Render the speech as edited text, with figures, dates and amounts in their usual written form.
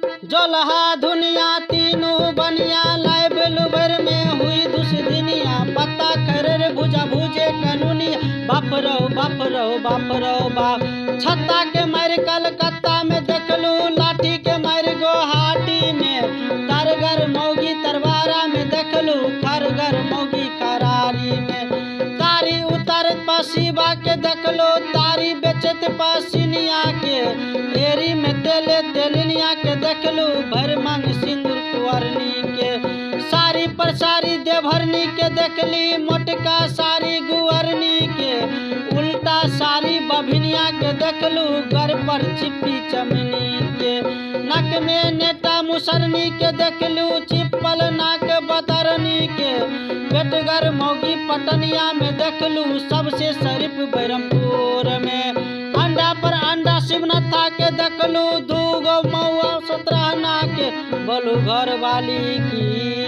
जोलहा दुनिया तीनू बनिया लाइब लुबर में हुई दुष्दिनिया। पत्ता खरे भुजा भुजे कनुनिया, बाप रो बाप रो बाप रो बाप। छत्ता के मार कलकत्ता में देखलू, लाठी के मार गुवाहाटी में। तरगर मौगी तरवारा में देखलू, खरगर मौगी खरारी में। तारी उतर पसीबा के देखलू, तारी बेचत पसीनिया के। एरी में तेले तेलनिया के देखलू, भर मांग सिंदूर कुंवरनी के। साड़ी पर साड़ी देवरनी के देखली, मोटका साड़ी गुअरनी के। उल्टा साड़ी बभिनिया के देखलू, घर पर चिप्पी चमनी के। नक में नेटा मुसरनी के देखलू, चिप्पल नाक बतरनी के। पेटगर मौगी पटनिया में देखलू, सबसे शरीफ बैरमपुर में। अंडा पर अंडा शिवनाथा के देखलू, दूगो मौआ 17 आना के। बोलू घर वाली की